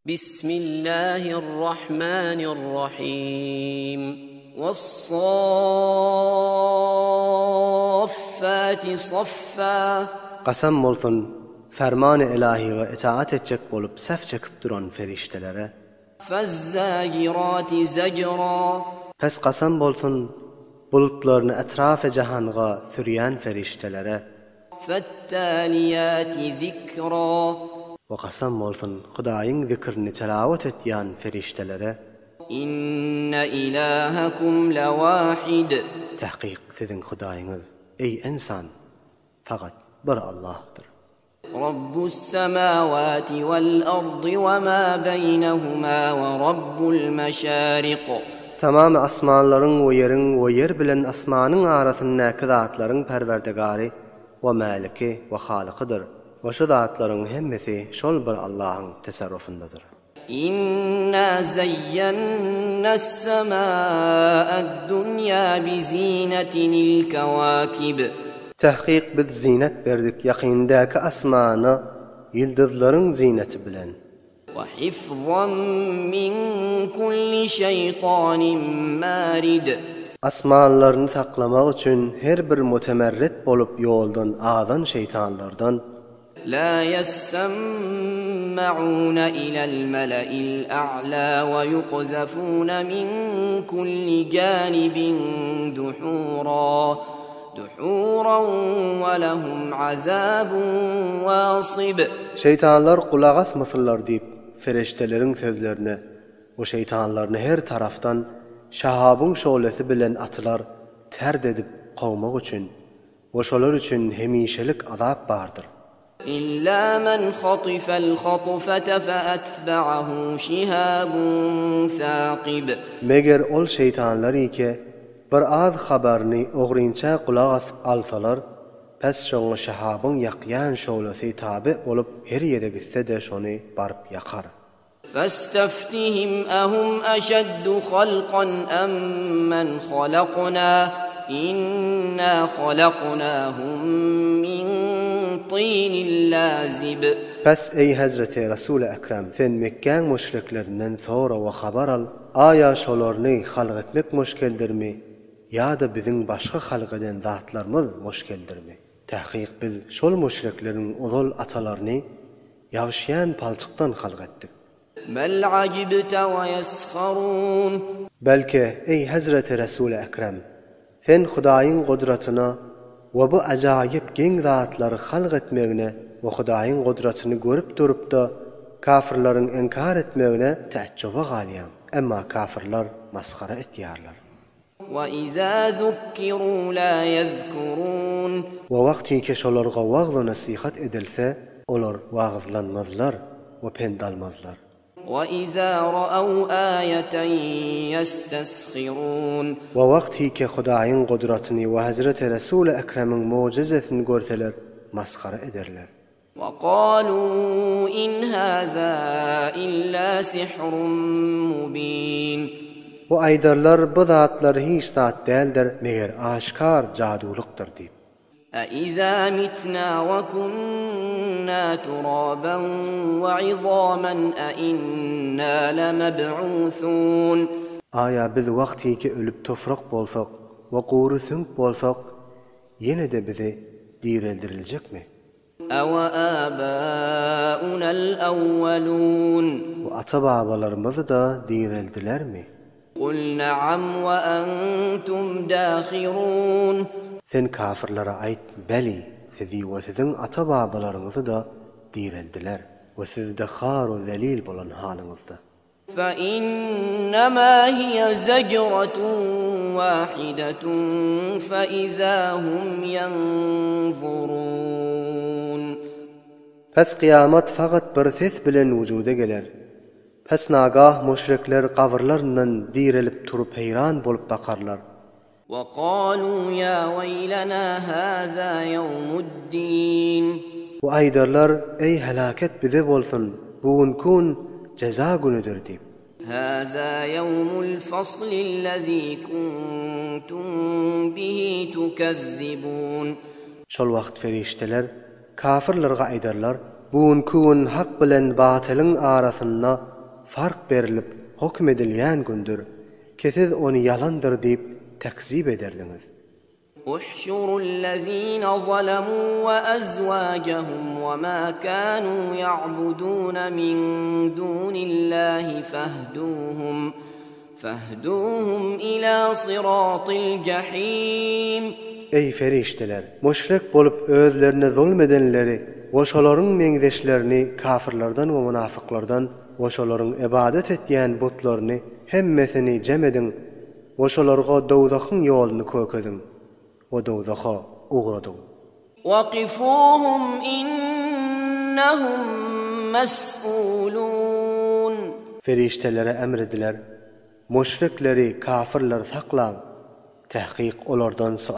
Bismillahirrahmanirrahim. Wes-saffati saffa. Kasam bolsun, fermany ylahyga itaat etjek bolup sef çekip duran ferişdelere. Fezzajirati zajra. Pes kasam bolsun, bulutlaryny etrafy jahanga sürýän ferişdelere. Fettaliýati zikra. We kasam bolsun, Hudaýyň zikrini telawat etýän ferişdelere. Inne ilahakum lewahid. Tahkyk siziň Hudaýyňyz, eý ynsan, fakat bir Allahdyr. Rabbus-semawati wal-ardy we ma beýnehuma we rabbul-meşarik. Tamamy asmanlaryň we ýeriň we ýer bilen asmanyň arasyndaky zatlaryň Perwerdigary we Mäliki we Halykydyr we şu zatlaryň hemmesi şol bir Allahyň tesarrufyndadyr. Inna zeýýennes-semâ'ed-dunýâ bizinetinil-kewâkib. Tahkyk biz zinet berdik ýakyndaky asmana ýyldyzlaryň zineti bilen. We hifzan min kulli şeýtanin marid. Asmanlaryny saklamak üçin her bir mutemerrit bolup ýoldan azan şeýtanlardan. La ýessemme'une ilel mele'il a'la we ýukzefune min kulli janibin duhura duhuran we lehum azabun wasib. Şeýtanlar gulak asmasynlar diýip, ferişdeleriň sözlerine we şeýtanlaryny her tarafdan şahabyň şolesi bilen atylar terd edip kowmak üçin, We şolar üçin hemişelik azap bardyr. Illa men hatifel hatfete fe etba'ahu şihabun saqib. Meger ol şeýtanlar ike bir az habaryny ogrynça gulak asyp alsalar, pes şoňa şahabyň ýakýan şowlasy tabe bolup her ýere gitse-de şony baryp ýakar. Festeftihim ehum eşeddu halkan emmen halakna inna halaknahum min tinin lazib. Pes eý hezreti Resuly Ekrem sen Mekgäň müşriklerinden sora we habar al, aýa şolaryny halk etmek müşkeldirmi ýa-da biziň başga halk eden zatlarymyz müşkeldirmi? Tahkyk biz şol müşrikleriň ozal atalaryny Ýabyşýan palçykdan halk etdik. Bel ajibte we ýesharun. Belki, eý hezreti Resuly Ekrem, sen Hudaýyň gudratyna we bu ajaýyp geň zatlary halk etmegine we Hudaýyň gudratyny görüp durup-da kafyrlaryň inkar etmegine täjjübe galýaň, emma kafyrlar masgara etýärler. Weizâ zukkirû lâ ýezkurûn. We wagtyke şolarga wagz-u nesihat edilse, olar wagyzlanmazlar we pent almazlar. Weizâ ra'aw âýeten ýesteshirûn. We wagtyke Hudaýyň gudratyny we Hezreti Resuly Ekremiň mugjyzesini görseler, masgara ederler. Wekalû in hâzâ illâ sihrun mubîn. We aýdarlar, Bu zatlar hiç zat däldir, meger aşkar jadulykdyr diýip. Eizâ mitnâ we kunnâ turâben we izâmen einnâ lemeb'ûsûn. Aýa biz wagtyky ölüp toprak bolsak we gury süňk bolsak, ýene-de bizi direldiriljekmi? Ewe âbâunel ewwelûn. We ata-babalarymyzy-da direldilermi? Kul naam we entum dâhirûn. Sen kafyrlara aýt, Beli, sizi we siziň ata-babalaryňyzy-da direldiler we siz-de har we zelil bolan halyňyzda. Fe-innema hiye zecretun wahidetun fe-izâ hum ýenzurûn. Pes kyýamat fakat bir ses bilen wujuda geler. Pes nagah müşrikler gabyrlaryndan direlip turup heýran bolup bakarlar. Wekalû ýa weýlenâ hâzâ ýewmuddin. We aýdarlar, Eý, helaket bize bolsun, bu günki gün jeza günüdir diýip. Hâzâ ýewmul faslillezî kuntum bihi tukezzibûn. Şol wagt perişdeler kafyrlarga aýdarlar, Bu günki gün hak bilen batylyň arasynda. fark berilip hokm edilýän gündür, ki siz ony ýalandyr diýip tekzip ederdiňiz. Uhşurullezine zalemû we ezwâcehum we mâ kânû ya'budûne min dûnillâhi fehdûhum fehdûhum ilâ syrâtil jehîm. Eý, perişdeler! Müşrik bolup özlerine zulm edenleri we şolaryň meňzeşlerini kafyrlardan we mynafyklardan we şolaryň ybadat etýän butlaryny hemmesini jem ediň we şolarga dowzahyň ýoluny kökeziň we dowzaha ugradyň. Wakifuhum innahum mes'ulun. Perişdelere emr ediler, Müşrikleri, kafyrlary saklaň, tahkyk olardan.